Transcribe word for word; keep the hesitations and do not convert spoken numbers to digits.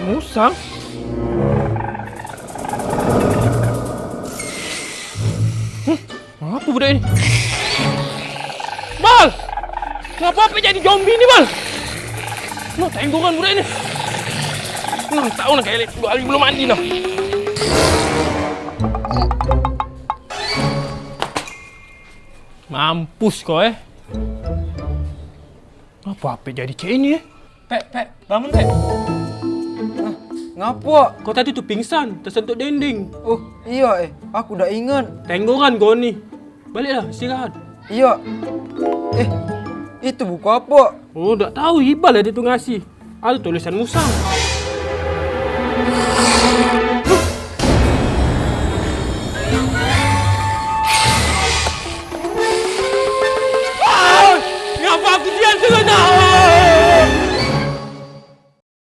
Musang? Huh? Ngapo budak ini? Bal! Ngapo ape jadi zombie ni, Bal? Nah, tenggokan budak ini. Nah, tau nah, kayak dua hari belum mandi nah. Mampus kau, eh. Ngapo ape jadi cak ini, eh? Pek, Pek, bangun, Pek. Hah, ngapo? Kau tadi tu pingsan, tersentuk dinding. Oh, iyo, eh. Aku dak inget. Tenggokan kau ni. Baliklah, istirahat. Iyo. Eh, itu buku apo? Oh, dak tau, Ibal ado tu ngasih. Ado tulisan musang.